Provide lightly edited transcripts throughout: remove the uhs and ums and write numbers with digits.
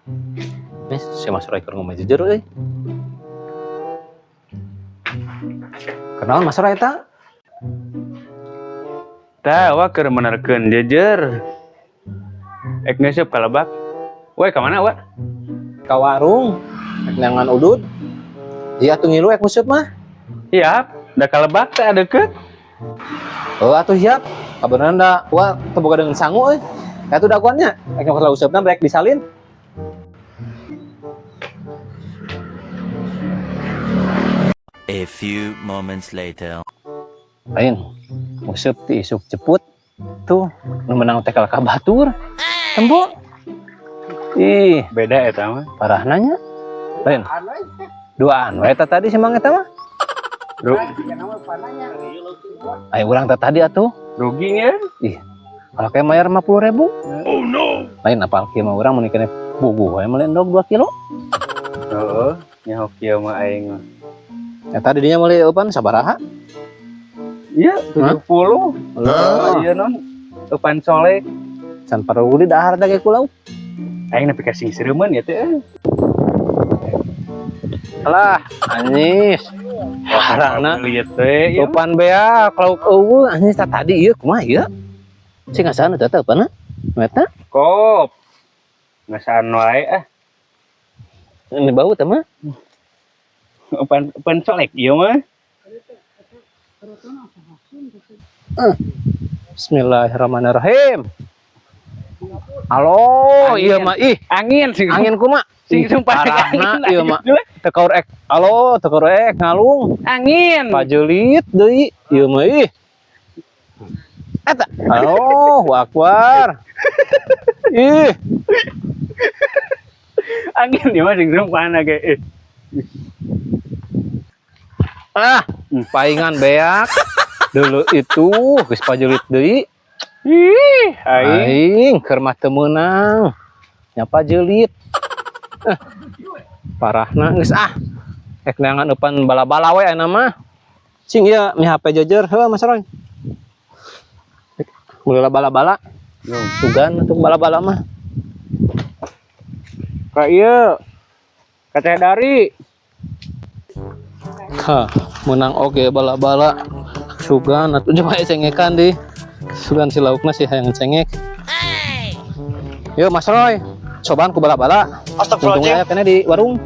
Nih, si Mas Roy keur ngomong jujur euy. Kenaon Mas Roy eta? Tah, wa keur menerkeun jejer. Ek ngeusup ka lebak. Woi, ka mana, wa? Ka warung, rek neangan udud. Iya atuh ngilu ek nguseup mah. Siap, da ka lebak teh deukeut. Oh atuh siap. Kabeneran da wa teu boga deungeun sangu euy. Atuh dagoannya, rek nyokot useupna brek disalin. A few moments later. Lain, nguseup ti isuk jeput. Tuh, nu menang teh ka batur. Tembo. Ih, Beda eta mah. Parah nanya. Lain. Duaan we eta tadi si Mang eta mah. Ayo urang teh tadi atuh. Rugi nya. Ih, kalau kayak mayar 50.000. Oh no. Lain apal kieu mah urang mun kene bugu we meuli endog 2 kilo. Heeh, nyaho kieu mah aing mah. Eta di dinya meuli eupan sabaraha? Iya, 70. Hah? Iya non. Eupan solek. Can paruli dahar da ge ku lauk. Aing nepi ka sing sireumeun ya teh. Alah, anjis. Parahna. Lieu teh. Ieu mah. Eupan beak lauk eueuh anjis tah tadi ieu kumaha ieu? Sing ngasaan eta teh eupanna? Nu eta? Kop. Ngasaan wae ah. Ini bau teh mah. Eupan solek ieu mah. Bismillahirrahmanirrahim. Halo, Angin. iya mah ih, Angin sing angin kumaha? Sing sumpah Parahna angin. ieu mah. Teu ek. Halo, teu ek ngalung. Angin. Pajelit deui ieu mah ih. Eta. Halo, akbar. Ih, Angin ieu mah sing sumpah ge. Eh. Ah, paingan beak. Dulu itu geus pajelit deui. Ih, aing. Aing keur mah teu meunang. Nya pajelit. Eh, parahna geus ah. Ek neangan eupan bala-bala we ayeuna mah. Cing ieu mi HP jejer heuh Mas Roy. Meuli bala-bala. Sugan untuk bala-bala mah. Ka ieu. Ka Teh Dari. Hah, menang oge bala-bala. Sugan atuh coba cengekan di. Sugan si laukna si hayang cengek. Yuk Mas Roy, cobaan ku bala-bala. Untungnya aya keneh di warung.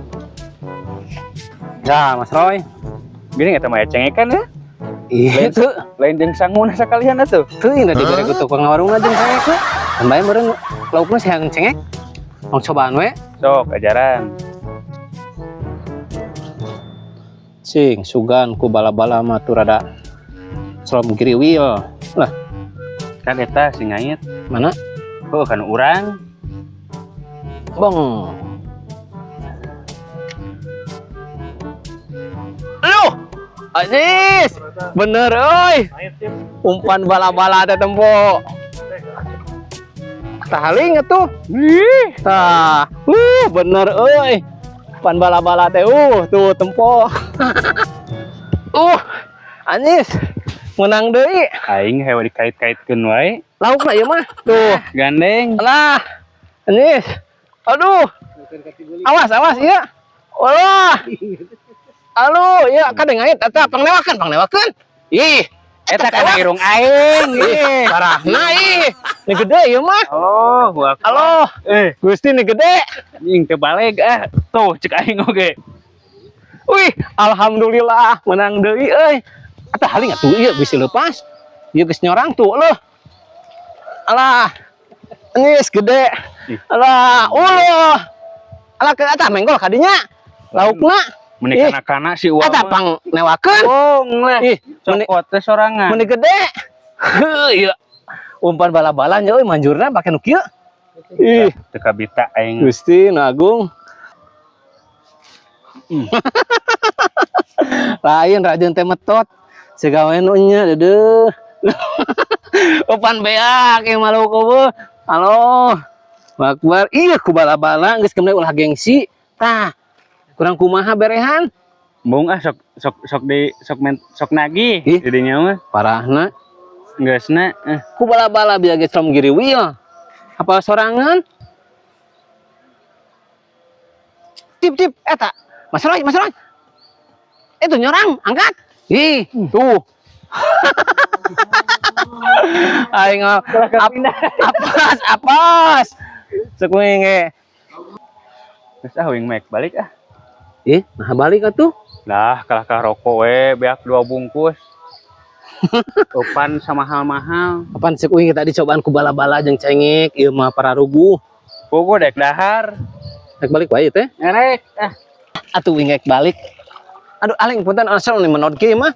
Ya, Mas Roy. Gini eta mah cengekan ya. Iya tuh. Lain jeung sanguna sakalian atuh. Tuh ini dibere ku tukang warung jeung cengek we. Kan bae meureun laukna si hayang cengek. Mau cobaan we. Sok ajaran. Cing, sugan ku bala-bala mah tuh rada selom giriwil. Lah, Kan eta si ngait. Mana? Oh, kan urang. Bong. Aduh, Aziz, bener euy. Umpan bala-bala teh tempo. Tah haling atuh. Ih, Tah, bener euy. Umpan bala-bala teh tuh tempo. Aziz, menang deui. Aing hewa dikait-kaitkeun wae. Laukna ieu mah. Tuh. Gandeng. Alah. Aziz. Aduh. Awas, awas iya. Alah. Aduh, iya kadang ngait eta pangnewakeun, pangnewakeun. Ih, Eta kana irung aing. Ih, parahna ih. Ini gede ieu mah. Oh, gua. Halo, Gusti ini gede. Anjing teu baleg ah. Tuh cek aing oge. Wih, alhamdulillah menang deui euy. Eta haling atuh ieu geus lepas. Ieu geus nyorang tuh leuh. Alah. Geus gede. Ih. Alah, uluh. Alah ke eta menggol kadinya. Laukna. Meni Ih. kana-kana si uang. Eta pang newakeun. Bong lah. Ih, meni Cokot teh sorangan. meni gede. Heuh, ieu. Umpan bala-bala nya euy manjurna pake nu kieu. Ih, Teu kabita aing. Gusti nu agung. Lain rajin teh metot. Sigawe nu nya deudeuh. Umpan beak ieu mah lauk eueuh. Halo. Akbar. Ih, ku bala-bala geus keun ulah gengsi. Tah. Kurang kumaha berehan? Bung ah sok sok sok di sok men, sok nagih Ih. jadinya mah. Parahna. Geusna eh. Ku bala-bala biar geus rom giriwil. Apa sorangan? Cip cip eta. Mas Roy, Mas Roy. Itu nyorang, angkat. Ih, tuh. Aing apas, apas. Cek uing ge. Geus ah, uing mah balik ah. Ih, nah balik atuh. Lah, kalah ka rokok we beak dua bungkus. Opan sama mahal-mahal. Apaan cek uing tadi cobaan ku bala-bala jeung cengek, ieu mah pararuguh. Puguh dek dahar. Rek balik wae teh. Erek ah. Atuh uing rek balik. Aduh, aling punten asal nih menot kieu mah.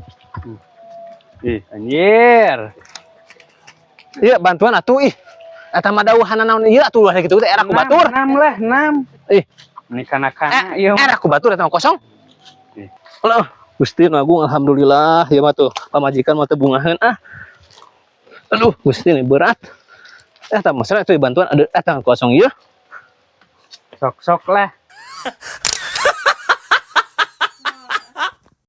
Ih, anjir. Iya, bantuan atuh ih. Eta mah dauhanan naon ieu atuh ulah kitu teh era ku batur. Enam lah, enam. Ih, Ini kana-kana ieu mah. era ku batur eta mah kosong. Ih. Alah, Gusti nu Agung, alhamdulillah ieu mah tuh pamajikan mah teu bungaheun ah. Aduh, Gusti ini berat. Eh, tak masalah itu bantuan ada eta kosong ieu. Sok-sok lah.